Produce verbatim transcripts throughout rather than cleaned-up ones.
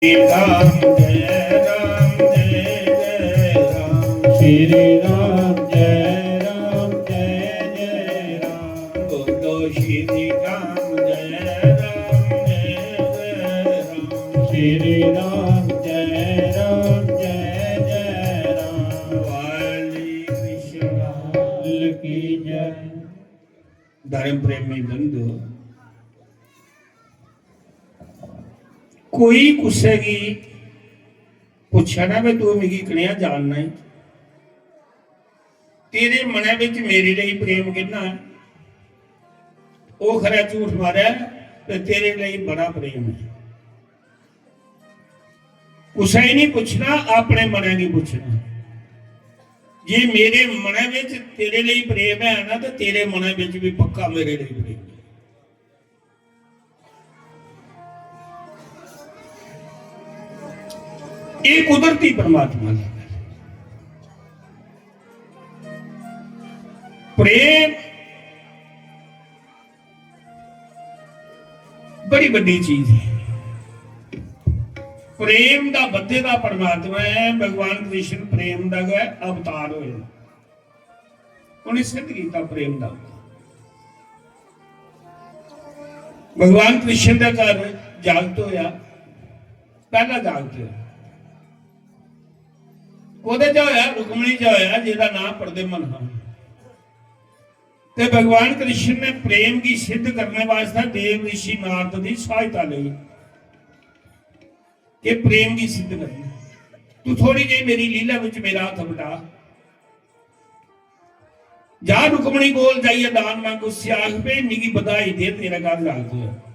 श्री राम जय राम जय जय राम। श्री राम जय राम जय जय राम। बोलो श्री राम जय राम जय जय राम। श्री राम जय राम जय जय राम। वाली कृष्ण लाल की जय। धर्म प्रेमी बंधु, कोई कुसै गी पुच्छै ना, "वे तू मिगी कनेहा जानना ऐ? तेरे मनै बिच मेरे लेई प्रेम किन्ना ऐ?" ओह् खरै झूठ मारै ते तेरे लेई बड़ा प्रेम ऐ। कुसै गी निं पुच्छना, अपने मनै गी पुच्छना। जे मेरे मनै बिच तेरे लेई प्रेम है ना, ते तेरे मनै बिच भी पक्का मेरे लेई प्रेम है। ये कुदरती परमात्मा दा प्रेम बड़ी बड्डी चीज है। प्रेम दा बद्धे दा परमात्मा है। भगवान कृष्ण प्रेम दा गै अवतार होए। उ'नें सिद्ध कीता प्रेम दा। भगवान कृष्ण दे घर जागत होया, पैह्ला जागत होया। ओह्दे च होया, रुक्मणी च होया, जेह्दा नांऽ प्रद्युम्न हा। ते भगवान कृष्ण ने प्रेम गी सिद्ध करने वास्तै देव ऋषि नारद दी सहायता लेई। कि प्रेम गी सिद्ध करना। तू थोड़ी जेही मेरी लीला विच मेरा हत्थ बटा। जा रुक्मणी कोल जाइयै दान मंग, उससे आख, "भई मिगी बधाई दे, तेरा घर जागत होया।"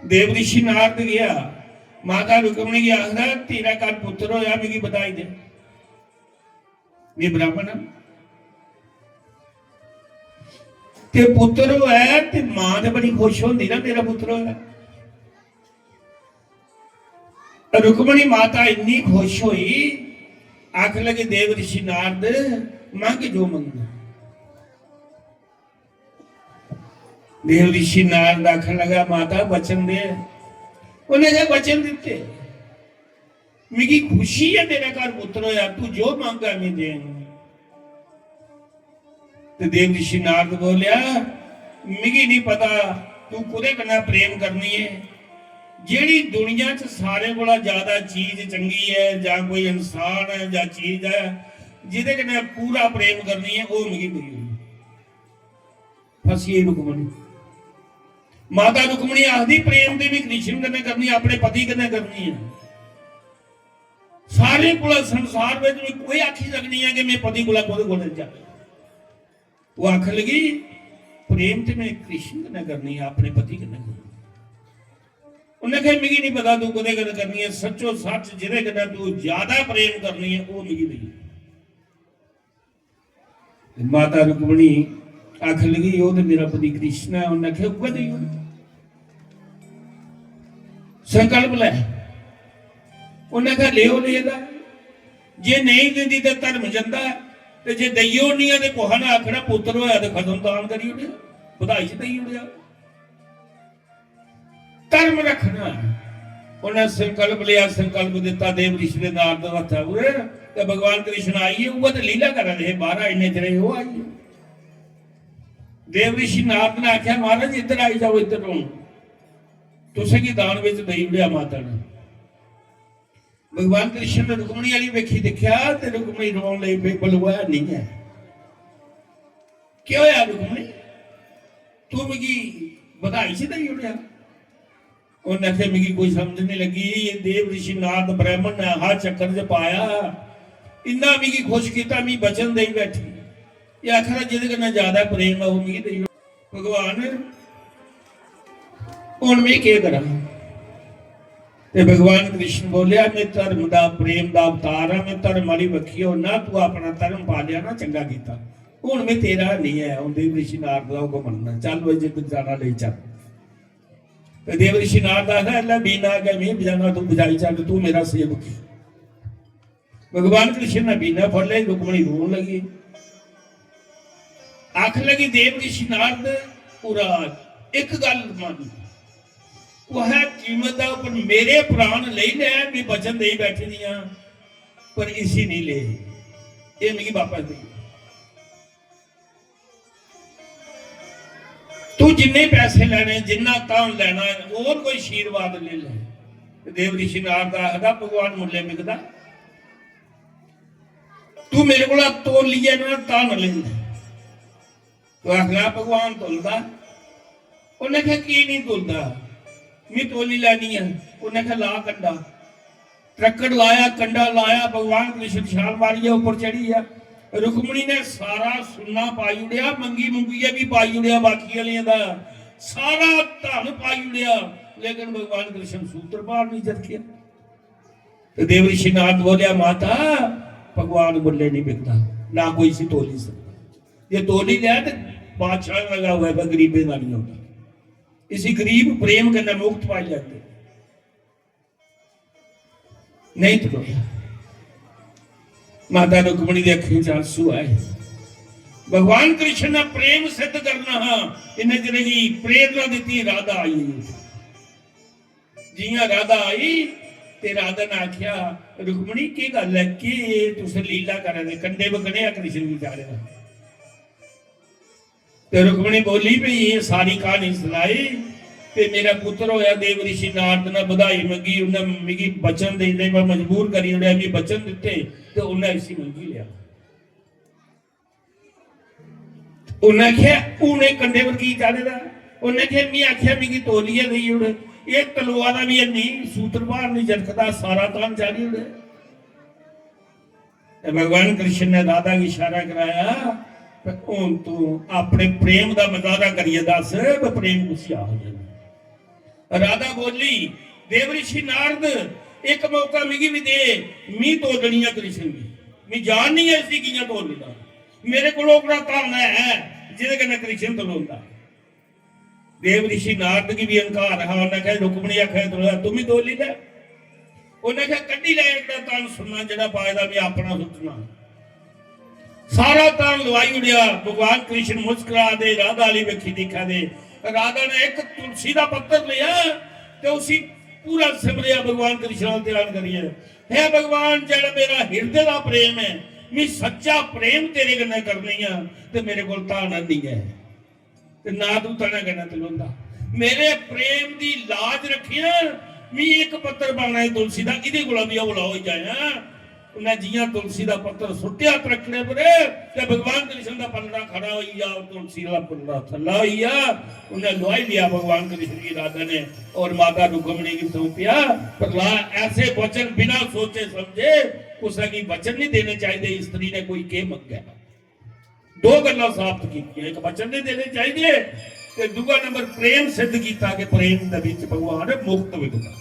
देव ऋषि नारद गया, माता रुक्मणी गी आखदा, "तेरा घर पुत्र होया, मिगी बधाई दे।" में ब्राह्मण आं। ते पुत्र होऐ ते मां ते बड़ी खुश होंदी ना, मेरा पुत्र होया। रुक्मणी माता इन्नी खुश होई, आखन लगी, "देव ऋषि नारद, मंग जो मंगना।" देव ऋषि नारद आखन लगा, "माता, वचन दे।" उन्हें क्या वचन दिते, "मिगी खुशी है, तेरे घर पुत्र होया, तू जो मांगा, मैं देंग।" ते देव ऋषि नारद बोलिया, "मिगी नहीं पता तू कुदे कन्नै प्रेम करनी है, जेह्ड़ी दुनिया च सारे कोला ज्यादा चीज चंगी है, जां कोई इंसान है, जां चीज है, जिदे कन्नै पूरा प्रेम करनी है, ओह् मिगी देई ओड़।" फसी गेई रुक्मणी। माता रुक्मणी आखदी, "प्रेम ते में कृष्ण कन्नै करनी, अपने पति कन्नै करनी है। सारे कोला संसार विच में कोई आखी सकनी है कि मैं पति कोला कोहदे कोल जां।" ओह् आखन लगी, "प्रेम ते में कृष्ण कन्नै करनी है, अपने पति कन्नै करनी।" उन्हें आखेआ, "मिगी नहीं पता तू कोहदे कन्नै करनी है, सच्चो सच जिदे कन्नै तू ज्यादा प्रेम करनी है, ओह् मिगी देई।" ते माता रुक्मणी आखन लगी, "ओह् ते मेरा पति कृष्ण ऐ।" उन्नै आखेआ, "उ'ऐ देई ओड़, संकल्प लै।" उन्नै आखेआ, "लेओ, लेदा। जे नेईं दिंदी ते धर्म जंदा ऐ, ते जे देई ओड़नी ऐ ते कुसै ने आखना पुत्तर होआ ते खत्म, दान करी ओड़ेआ, बधाई च देई ओड़ेआ।" धर्म रखना। उन्हें संकल्प लिया, संकल्प दिता देव ऋषि दे नारद दे हत्था पर, ते भगवान कृष्ण आइए, उ'ऐ ते लीला करा दे हे, बाहर इन्ने चिरे ओह् आई गे। देव ऋषि नारद ने आख्या, "महाराज, इधर आई जाओ, इधर हून तुसेंगी दान विच देई ओड़ेआ माता ने।" भगवान कृष्ण ने रुक्मणी आली वेखी दिक्खेआ ते रुक्मणी रोन लगी पेई, बलुआ है नहीं है। "केह् होया रुक्मणी? तू मिगी बधाई च देई ओड़ेआ?" उन्नै आखेआ, "मिगी कोई समझ नहीं लगी, ये देव ऋषि नारद ब्राह्मण ने हा चक्कर च पाया, इन्ना मिगी खुश कीता, मिगी वचन देई बैठी, ये आखा दा जेह्दे कन्नै ज्यादा प्रेम ऐ, ओह् मिगी देई ओड़।" भगवान, "हुन में केह् करां?" ते भगवान कृष्ण बोलेआ, "में धर्म दा, प्रेम दा अवतार आं, में धर्म आह्ली बक्खी होना, तू अपना धर्म पालेआ ना, चंगा कीता। हुन में तेरा नहीं ऐ, हुन देव ऋषि नारद दा हुकम मनना, चल, ओए, जिद्धर जाना लेई चल।" ते देव ऋषि नारद आखदा, "लै, बीना अग्गें में बजाना, तू बजाई चल, तू मेरा सेवक है।" भगवान कृष्ण ने बीना फड़ लेई, रुक्मणी रोन लगी। आखन लगी, "देव ऋषि नारद, पूरा इक गल्ल मन, कुसै कीमत दे उप्पर मेरे प्राण लेई लै, मैं वचन देई बैठी दी आं, पर इसी नहीं ले, ये मिगी वापस दे। तू जिन्ने पैसे लैने, जिन्ना धन लैना, और कोई आशीर्वाद ले ले। देव ऋषि नारद आखदा, भगवान मुल्ले बिकदा। तू मेरे कोला तोलियै ना धन लेई ले। तो आखना भगवान तुलदा। उन्हें आखेआ, "की नहीं तुलदा? मैं तोली लैनी है।" उन्हें आखेआ, "ला कंडा।" त्रक्कड़ लाया, कंडा लाया, भगवान कृष्ण छाल मारियै उप्पर चढ़ी गया। रुक्मणी ने सारा सुन्ना पाई उड़ेआ, मंगी मुंगियै भी पाई उड़ेआ, बाकी आह्लें दा सारा धन पाई उड़ेआ, लेकिन भगवान कृष्ण सूत्र बाहर नहीं झरकेआ। तो देव ऋषि नारद बोलिया, "माता, भगवान मुल्ले नहीं बिकदा, ना कोई इसी तोली सकदा। जे तोली लै तो बादशाह लगा हुआ है, गरीबें का नहीं होता। इसी गरीब प्रेम कन्नै मुक्त पाई लैंदे।" नहीं तलोया। माता रुक्मणी दी अक्खीं च आंसू आए। भगवान कृष्ण ने प्रेम सिद्ध करना हा, इन्हें जिनेंगी प्रेरणा दी राधा आई। जियां राधा आई ते राधा ने आख्या, "रुक्मणी, की गल है, के तुस लीला करा दे, कंडे पर कनेहा कृष्ण गी चाढ़े दा?" ते रुक्मणी बोली भी, "ये सारी कहानी सुनाई ते मेरा पुत्र होया देव ऋषि नारद ने बधाई मंगी, उन्हें मिगी वचन देने पर मजबूर करी ओड़ेआ, मिगी वचन दिते ते उन्हें इसी मंगी लिया।" उन्हें आखेआ, "हून एह् कंडे पर की चाढ़े दा?" उन्हें आखेआ, "मी आखेआ मिगी तोलियै देई ओड़, एह् तलोआ दा बी हैनी, सूत्र बाहर नहीं झरकदा, सारा धन चाढ़ी ओड़े।" ते भगवान कृष्ण ने राधा गी इशारा कराया, "ते हून तू अपने प्रेम दा मुजाहरा करियै दस, ते प्रेम कुसी आखदे न?" राधा बोली, "देव ऋषि नारद, एक मौका मिगी भी दे, मी तोलनी ऐ कृष्ण गी। मी जान नहीं है इसी कियां तोलना। मेरे कोल ओकड़ा धन है जेह्दे कन्नै कृष्ण तलोंदा।" देव ऋषि नारद गी भी अहंकार हा, उन्हें आखेआ, "रुक्मणी आखे तो तुम ही तोली ले।" उन्हें आखेआ, "कड्ढी लै एकड़ा धन सुन्ना जेह्ड़ा पाए दा, मैं अपना सुट्टना।" सारा धन लुआई ओड़ेआ। भगवान कृष्ण मुस्कुरा दे, राधा आह्ली बक्खी दिक्खा दे। राधा ने इक तुलसी दा पत्तर लिया ते उसी पूरा सिमरेआ भगवान कृष्ण दा ध्यान करियै, "हे भगवान, जेह्ड़ा मेरा हिरदे दा प्रेम ऐ, मी सच्चा प्रेम तेरे कन्नै करनी आ, ते मेरे कोल धन हैनी ऐ।" ते ना तू तने कन्नै तलोंदा। मेरे प्रेम दी लाज रक्खेआं, मी इक पत्तर पाना ऐ तुलसी दा, इदे कोला भी हौला होई जायां। उन्हें जियां तुलसी दा पत्तर सुट्टेआ त्रक्कड़े पर, ते भगवान कृष्ण दा पल्लड़ा खड़ा होई गेआ और तुलसी दा पल्लड़ा थल्ला होई गेआ। उन्हें लुआई लिया भगवान कृष्ण गी राधा ने, और माता रुक्मणी गी सौंपेआ। प्रहलाद, ऐसे वचन बिना सोचे समझे कुसै गी वचन नहीं देने चाहिए। स्त्री ने कोई के मंगै? दो गल्लां साबित कीतियां, एक वचन नहीं देने चाहिए, ते दूआ नंबर प्रेम सिद्ध कीता कि प्रेम दे विच भगवान मुक्त विकदा।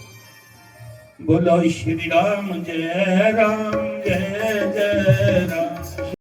बोलो श्री राम जय राम जय जय राम।